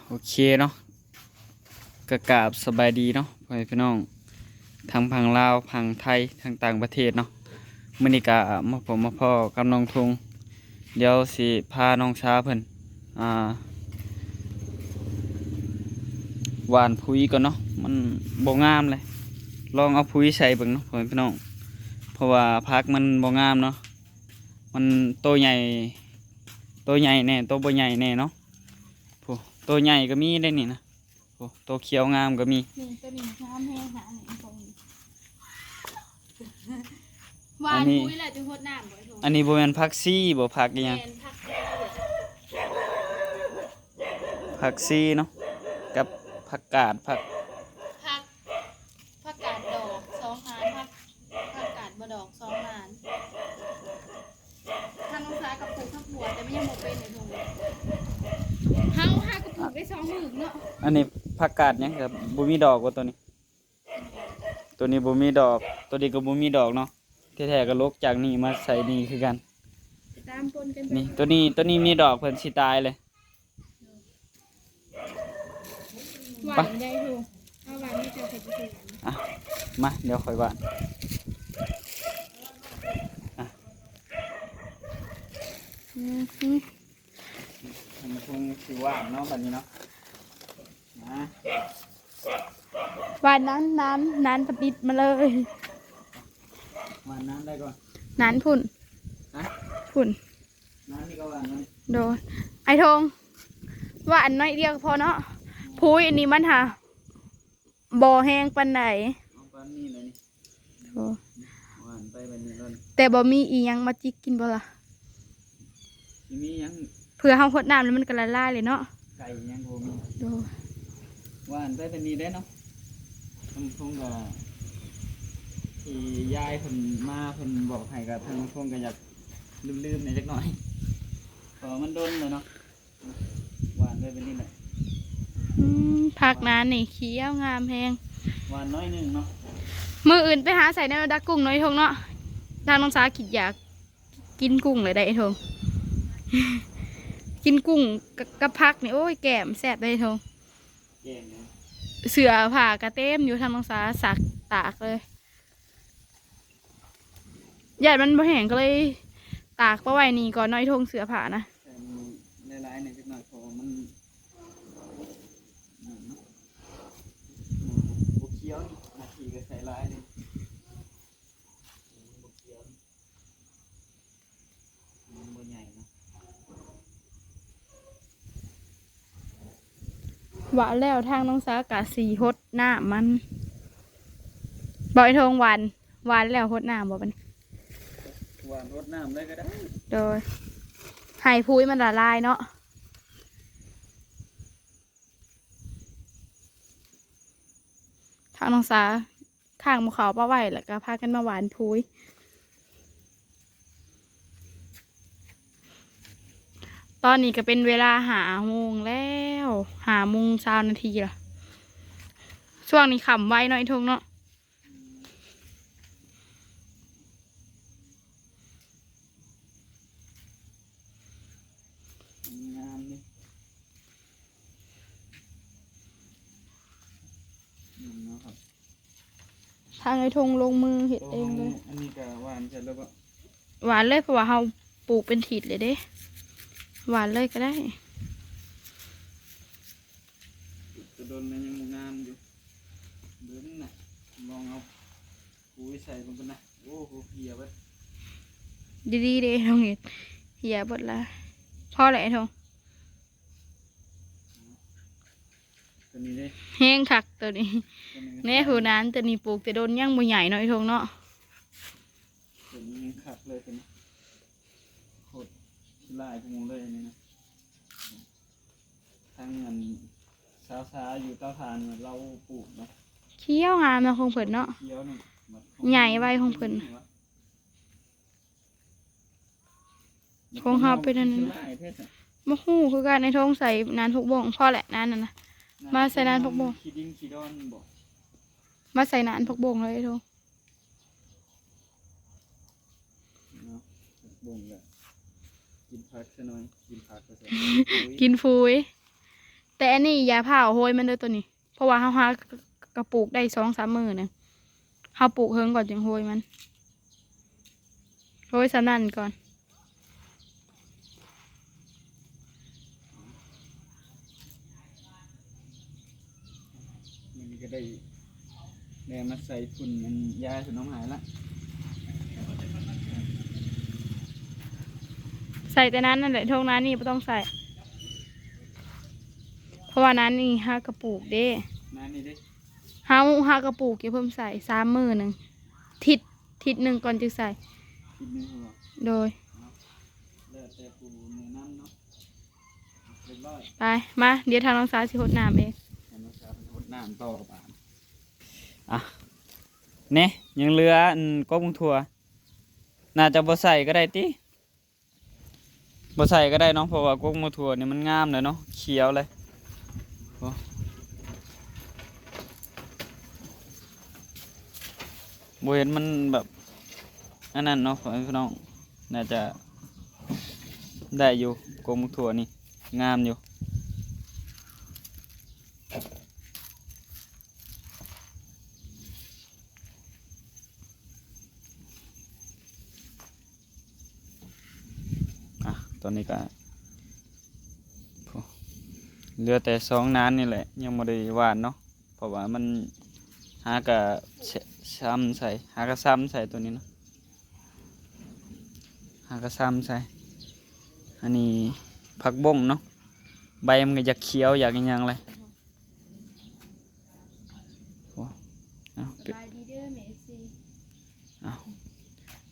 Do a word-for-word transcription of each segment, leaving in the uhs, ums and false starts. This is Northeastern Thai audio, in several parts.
โอเคเนาะ ก็กราบสบายดีเนาะ พ่อแม่พี่น้อง ทั้งฝั่งลาว ฝั่งไทย ทั้งต่างประเทศเนาะ มื้อนี้ก็มาพบมาพ้อกับน้องทง เดี๋ยวสิพาน้องสาเพิ่น อ่า หว่านปุ๋ยก่อนเนาะ มันบ่งามเลย ลองเอาปุ๋ยใส่เบิ่งเนาะ พ่อแม่พี่น้อง เพราะว่าผักมันบ่งามเนาะ มันโตใหญ่ โตใหญ่แน่ โตบ่ใหญ่แน่เนาะ โอ้ โตใหญ่ก็มีได้นี่นะ โอ้ โตเขียวงามก็มี นี่ตัวนี้งามแฮงหานี่ตรงนี้ หว่าน อันนี้ ปุ๋ยแหละจึงหดน้ำบ่ไอ้ทง อันนี้บ่แม่นผักชีบ่ ผักอีหยัง แม่นผักชี ผักชีเนาะ กับผักกาด ผัก ผัก ผักกาดดอกสองหาน ผัก ผักกาดบ่ดอกสองหาน ทางน้องสากับปลูกผักบัว แต่มันยังบ่เป็นไอ้ทง เฮาหากะปลูกได้สองมื้อเนาะ อันนี้ผักกาดหยังครับ บ่มีดอกว่าตัวนี้ ตัวนี้บ่มีดอก ตัวนี้ก็บ่มีดอกเนาะ แท้ๆก็ลกจากนี่มาใส่นี่คือกัน ตามปนกันไป นี่ ตัวนี้ ตัวนี้มีดอกเพิ่นสิตายเลย หว่านได้อยู่ เอาหว่านนี่จะใส่ไปใส่หว่าน อ่ะ มา เดี๋ยวค่อยหว่าน อ่ะ อืม มันคงสิหว่านเนาะ บัดนี้เนาะ นะ หว่านนั้น นั้น นั้นผลิตมาเลย หว่านนั้นได้ก่อน นั้นพุ่น ฮะ พุ่น นั้นนี่ก็หว่านมัน โดย ไอ้ทง หว่านน้อยเดียวพอเนาะ ปุ๋ยอันนี้มันหา บ่แฮงปานใด เอาปานนี้เลยนี่ โอ้ หว่านไปแบบนี้ก่อน แต่บ่มีอีหยังมาจิกกินบ่ล่ะ สิมีหยัง เพื่อเฮาหดน้ำแล้วมันก็ละลายเลยเนาะ ไก่ยังบ่มี โดย หว่านไปแบบนี้ได้เนาะ ทางพงก็ ที่ยายเพิ่นมาเพิ่นบอกให้ก็ทางพงก็อยากลืมๆในจักหน่อย เพราะว่ามันโดนเลยเนาะ หว่านไปแบบนี้แหละ อืม ผักนานนี่เขียวงามแฮง หว่านน้อยหนึ่งเนาะ มื้ออื่นไปหาใส่ในดักกุ้งน้อยทงเนาะ ทางน้องสาคิดอยากกินกุ้งเลยได้ไอ้ทง กินกุ้งกับ กับผักนี่ โอ้ย แกมแซ่บได้ไอ้ทง แกงนะ เสื้อผ้าก็เต็มอยู่ ทางน้องสาซักตากเลย ย่านมันบ่แห้งก็เลยตากไปไว้นี่ก่อนน้อยทง เสื้อผ้านะ ใส่มันหลายๆหน่อยจักหน่อย เพราะว่ามัน นั่นเนาะ บ่เขียวนี่ นาทีก็ใส่หลายเลย บ่เขียวนี่ มันบ่ใหญ่เนาะ หว่านแล้วทางน้องสากะสีหดน้ำมัน บ่ไอ้ทง หว่าน หว่านแล้วหดน้ำบ่บัดนี้ หว่านหดน้ำเลยก็ได้ โดย ให้ปุ๋ยมันละลายเนาะ ทางน้องสา ข้างหมู่เขาปะไว้ แล้วก็พากันมาหว่านปุ๋ย ตอนนี้ก็เป็นเวลาห้าโมงแล้ว ห้าโมงซาวนาทีละ ช่วงนี้ค่ำไวเนาะไอ้ทงเนาะ งามนี่ อืม เนาะครับ ทางไอ้ทงลงมือเฮ็ดเองเลย โอ้ อันนี้ก็หว่านเสร็จแล้วบ่ หว่านเลย เพราะว่าเราปลูกเป็นถิดเลยเด้ หว่านเลยก็ได้ จะโดนมันยังบ่งามอยู่ เบิ่งนะ ลองเอาปุ๋ยใส่มันกันนะ โอ้โห เหี่ยเบิด ดีๆเด้ทงเฮ็ด เหี่ยเบิดละ พอแล้วไอ้ทง ตัวนี้เด้ แฮงคักตัวนี้ ตัวนี้ แน่ หัวนั้นตัวนี้ปลูกแต่โดนยังบ่ใหญ่เนาะไอ้ทงเนาะ ตัวนี้ยังคักเลยตัวนี้ โคตรขี้ร้ายพวกมึงเลยอันนี้นะ ทั้งอันสาวๆอยู่เตาถ่านเนี่ยเราปลูกเนาะ เขียวงามเนาะของเพิ่นเนาะ เขียวนี่ ใหญ่ไวของเพิ่น ของเฮาเป็นอันนั้น ขี้ร้ายแท้จ้ะ บ่ฮู้คือกัน ไอ้ทงใส่นานพกบง พอแหละนานนั่นนะ มาใส่นานพกบง ขี้ดินขี้ดอนบ่ มาใส่นานพกบงเลยไอ้ทง เนาะ บ่งละ กินผักซะหน่อย กินผักก็ใส่ กินปุ๋ย แต่อันนี้อย่าพาเอาโฮยมันเด้อตัวนี้ เพราะว่าเฮาหากระปลูกได้สองสามมื้อหนึ่ง เฮาปลูกเฮิงก่อนจึงโฮยมัน โฮยสนั่นก่อน มันก็ได้แนมาใส่ฝุ่นมันยาสนมหายละ ใส่แต่นั้นนั่นแหละ ทงนั้นนี่ไม่ต้องใส่ เพราะว่านั้นนี่หากระปลูกเด้ นั่นนี่ดิ เฮาหากระปลูกอย่าเพิ่มใส่สามมื้อหนึ่ง ทิศ ทิศหนึ่งก่อนจึงใส่ คิดนึงหัว โดย แล้วแต่ปูมือน้ำเนาะ เรียบร้อย ไป มา เดี๋ยวทางน้องสาวสิหดน้ำเอง ให้น้องสาวเป็นหดน้ำต่อไปอ่ะเนี่ยยังเหลืออันกกมะถั่ว น่าจะบ่ใส่ก็ได้ติ บ่ใส่ก็ได้เนาะ เพราะว่ากกมะถั่วนี่มันงามเลยเนาะ เขียวเลย โอ้ บ่เห็นมันแบบ อันนั้นเนาะ พ่อแม่พี่น้อง น่าจะได้อยู่ กกมะถั่วนี่ งามอยู่ อ่ะ ตอนนี้ก็ เหลือแต่สองนานนี่แหละ ยังบ่ได้หว่านเนาะ เพราะว่ามันหากะซ้ำใส่ หากะซ้ำใส่ตัวนี้เนาะ หากะซ้ำใส่ อันนี้ผักบงเนาะ ใบมันก็อยากเขียวอยากอิหยังเลย โอ้ เอา สบายดีเด้อแม่ซี เอา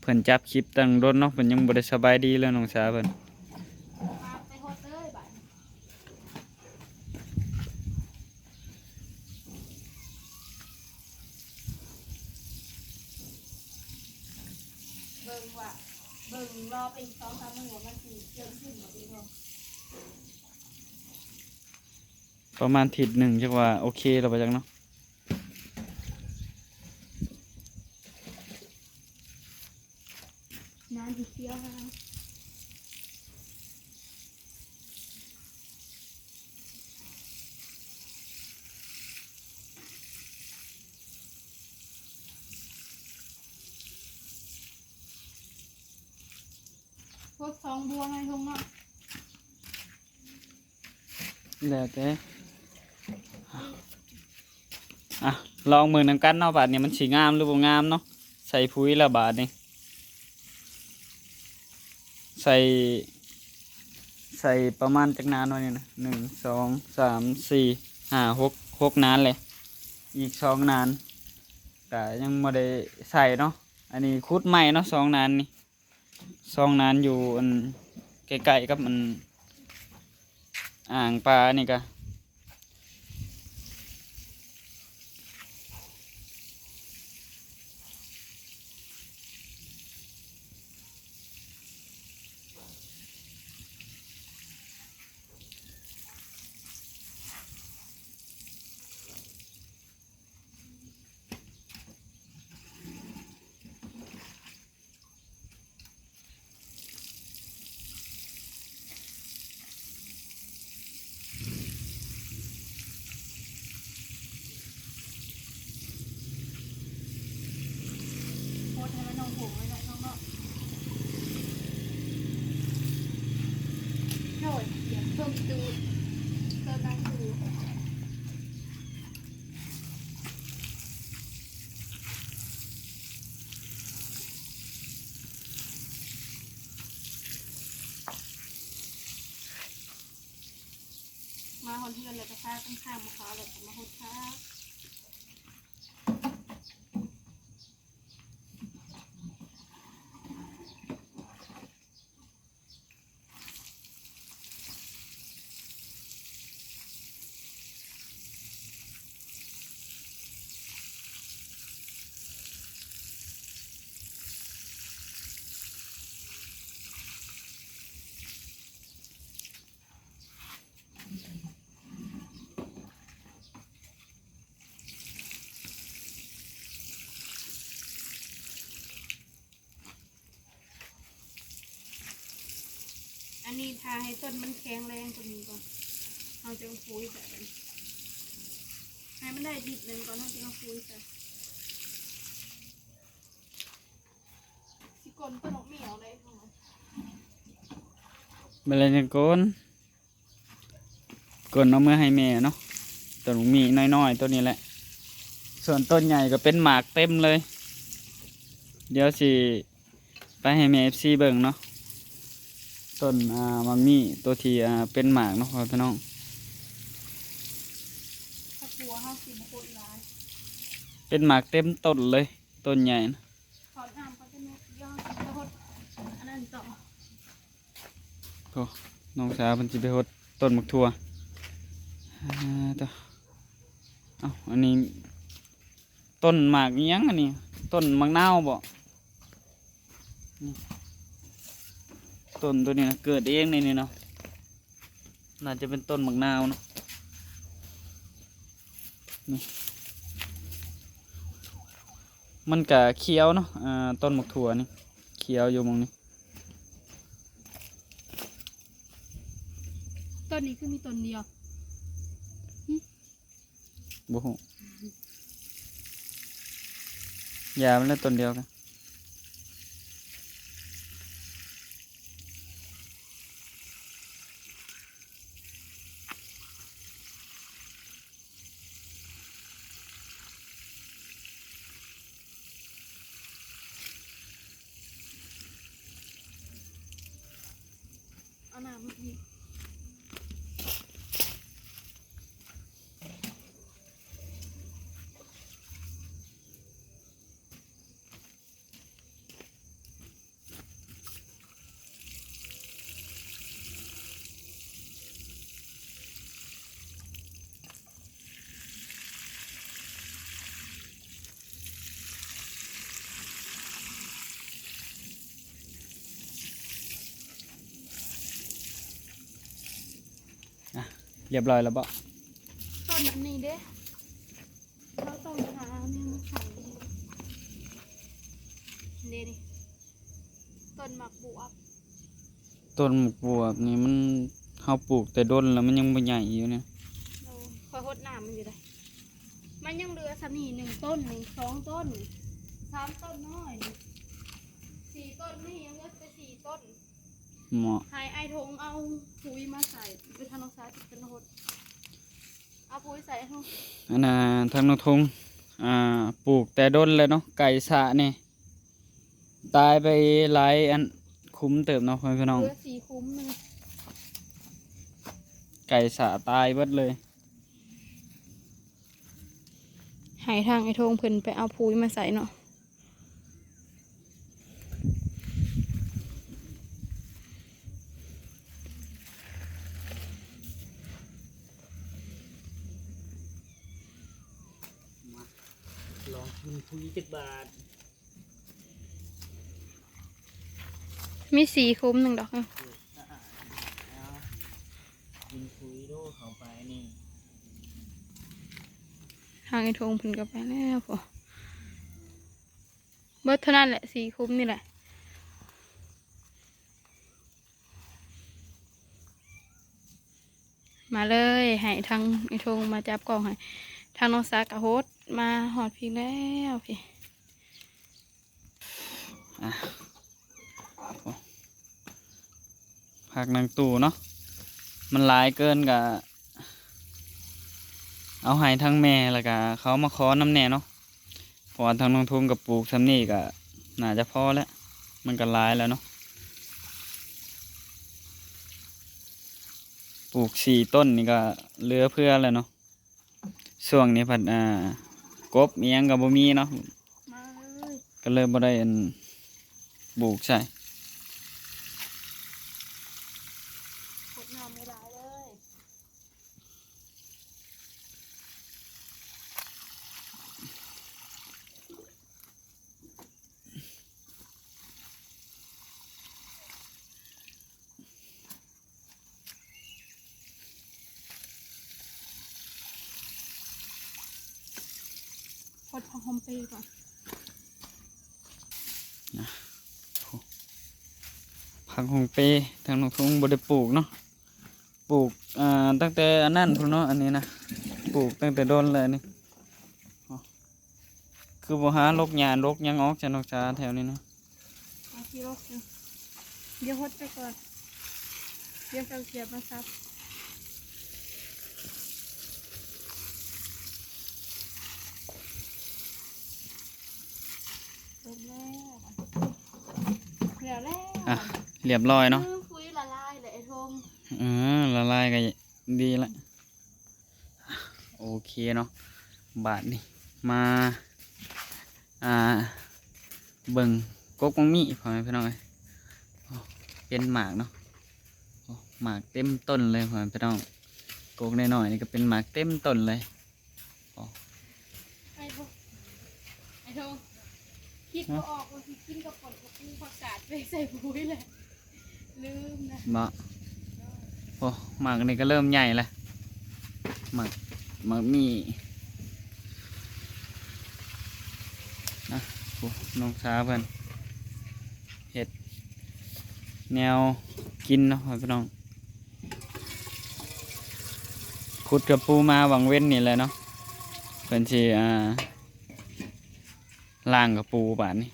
เพิ่นจับคลิปตั้งโดนเนาะ เพิ่นยังบ่ได้สบายดีเลยน้องสาวเพิ่น ไปหดเลยบัดนี้ เบิ่งว่า เบิ่งรอไปอีกสองสามมื้อว่ามันสิเริ่มขึ้นบ่พี่น้อง ประมาณทิศหนึ่งจักว่าโอเคแล้วบ่จักเนาะ น้ำสีเขียวค่ะ พวกสองบัวไงทงเนาะ แล้วแต่ อ่ะ ลองเบิ่งนำกันเนาะ บาดนี้มันสิงามหรือบ่งามเนาะ ใส่ปุ๋ยละบาดนี้ ใส่ ใส่ประมาณจักนานหน่อยนี่นะ หนึ่ง สอง สาม สี่ ห้า หก หกนานเลย อีกสองนาน ก็ยังบ่ได้ใส่เนาะ อันนี้ขุดใหม่เนาะ สองนานนี่ สองนานอยู่อันใกล้ๆกับอันอ่างปลานี่กะ โพสต์ให้มันนองผงไว้หน่อยน้องเนาะ โอ้ย เดี๋ยวเพิ่มตูด เพิ่มน้ำตูด มาหอนเทือนเลยกระซ่าข้างข้างมะพร้าวเลยมาหดค่ะ อันนี้ทาให้ต้นมันแข็งแรงกว่านี้ก่อน เอาจังคุยใส่บัดนี้ ให้มันได้ดิบหนึ่งก่อน ให้จังคุยใส่ สิกลนต้นมะเมียวเลย บ่ได้จั่งกลน กลนเอาเมือให้แม่เนาะ ต้นมีน้อยๆ ต้นนี้แหละ ส่วนต้นใหญ่ก็เป็นหมากเต็มเลย เดี๋ยวสิไปให้แม่ เอฟซี เบิ่งเนาะ ต้น อ่า หมากมีตัวที่ อ่า เป็นหมากเนาะพ่อพี่น้อง ถ้ากลัวเฮาสิบ่โคตรร้าย เป็นหมากเต็มต้นเลย ต้นใหญ่นะ ขอน้ำเขาจะไม่ย่อจะหดอันนั้นต่อ โอ้ น้องสาวเพิ่นสิไปหดต้นหมากถั่ว อ่า ต่อ เอ้า อันนี้ ต้นหมากอิหยังอันนี้ ต้นหมากนาวบ่ นี่ ต้นตัวนี้นะ เกิดเองในนี่เนาะ น่าจะเป็นต้นหมากนาวเนาะ นี่ มันก็เขียวเนาะ อ่า ต้นหมากถั่วนี่ เขียวอยู่หม่องนี้ ต้นนี้คือมีต้นเดียว บ่ฮู้ ยามันละต้นเดียวกัน เอาน้ำมาอีก เรียบร้อยแล้วบ่ ต้นอันนี้เด้ เราต้องหาเนี่ยมาใส่เด้นี่ ต้นหมากบวบ ต้นหมากบวบนี่มัน เฮาปลูกแต่ดนแล้วมันยังบ่ใหญ่อยู่เนี่ย เราคอยหดน้ำมันอยู่เลย มันยังเหลือสำนี่หนึ่งต้นนี่ สองต้นนี่ สามต้นน้อยนี่ สี่ต้นนี่ยังเหลือแต่สี่ต้น เหมาะ ให้ไอ้ทงเอาปุ๋ยมาใส่ ไปทางน้องสาวที่เป็นหด เอาปุ๋ยใส่ให้ อันน่ะ ทางน้องทง อ่า ปลูกแต่ดนแล้วเนาะ ไก่สะนี่ ตายไปหลายอัน คุ้มเติบเนาะพ่อแม่พี่น้อง เหลือสี่คุ้มหนึ่ง ไก่สะตายเบิดเลย ให้ทางไอ้ทงเพิ่นไปเอาปุ๋ยมาใส่เนาะ ลองกินคุยจักบาท มีสี่คุ้มหนึ่งดอกนะ กินคุยดูเขาไปนี่ ทางไอ้ทงเพิ่นก็ไปแล้วพอ เบิดเท่านั้นแหละ สี่คุ้มนี่แหละ มาเลย ให้ทางไอ้ทงมาจับกล้องให้ ทางน้องสากะโฮดมาฮอดพีแล้วพี อ่ะ ผักนางตู่เนาะ มันหลายเกินกะ เอาให้ทางแม่แล้วกะเขามาขอนำแน่เนาะ เพราะว่าทางน้องทุ่งกับปลูกซำนี่กะน่าจะพอแล้ว มันก็หลายแล้วเนาะ ปลูกสี่ต้นนี่ก็เหลือเฟือแล้วเนาะ ช่วงนี้พัด อ่า กบอิหยังก็บ่มีเนาะ มาเลย ก็เลยบ่ได้อันปลูกใส่ กดน้ำไม่ได้เลย พดผักหอมเปรย์ก่อน ผักหอมเปรย์ทางน้องทุ่งบ่ได้ปลูกเนาะ ปลูก อ่า ตั้งแต่อันนั้นพุ้นเนาะ อันนี้นะ ปลูกตั้งแต่โดนเลยอันนี้ คือบ่หาลกหญ้าลกหยังออกจ้ะน้องสาแถวนี้นะ เอาขี้ลกอยู่ เดี๋ยวหดไปก่อน เดี๋ยวจะเอาเสียบมาซับ ลงแล้ว แล้วแล้ว อ่ะ เรียบร้อยเนาะ คือปุ๋ยละลายเลยไอ้ทง อืม ละลายก็ดีละ โอเคเนาะ บาดนี้มา อ่า เบิ่งกกมังมีพ่อแม่พี่น้องเอ้ย โอ้ เป็นหมากเนาะ โอ้ หมากเต็มต้นเลยพ่อแม่พี่น้อง กกน้อยๆนี่ก็เป็นหมากเต็มต้นเลย โอ้ ไอ้พวก ไอ้ทง คิดบ่ออกว่าสิกินกับป่นกับปูผักกาดไปใส่ปุ๋ยเลย ลืมนะ บ่ โอ้ หมากนี่ก็เริ่มใหญ่แล้ว หมาก หมากมี นะ โอ้ น้องสาวเพิ่นเฮ็ดแนวกินเนาะพี่น้อง ขุดกับปูมาหวังเว้นนี่แหละเนาะ เพิ่นสิ อ่า ล้างกับปูบาดนี้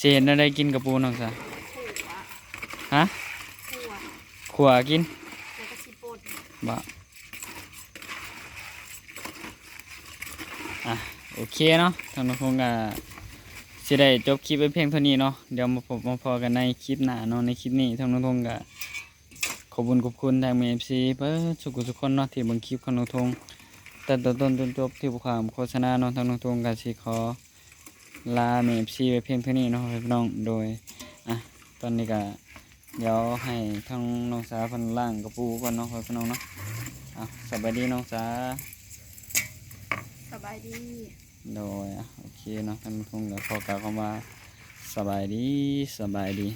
สิเฮ็ดแนวใดกินกับปูน้องสาว ขั่ว ฮะ ขั่ว ขั่วกิน แล้วก็สิป่น บ่ อ่ะ โอเคเนาะ ทางน้องทงก็สิได้จบคลิปไว้เพียงเท่านี้เนาะ เดี๋ยวมาพบมาพ้อกันในคลิปหน้าเนาะ ในคลิปนี้ทางน้องทงก็ขอบคุณขอบคุณทางเอฟซีเบิดสุขุทุกคนเนาะ ที่เบิ่งคลิปของน้องทง ตั้งแต่ต้นจนจบ ที่บ่ข้ามโฆษณาเนาะ ทางน้องทงก็สิขอลาเอฟซีไว้เพียงเท่านี้เนาะพี่น้อง โดย อ่ะ ตอนนี้ก็เดี๋ยวให้ทางน้องสาวเพิ่นล้างกับปูก่อนเนาะพี่น้องเนาะ อ่ะ สบายดีน้องสาว สบายดี โดย อ่ะ โอเคเนาะ ทางน้องทงก็ขอกล่าวคำว่าสบายดี สบายดี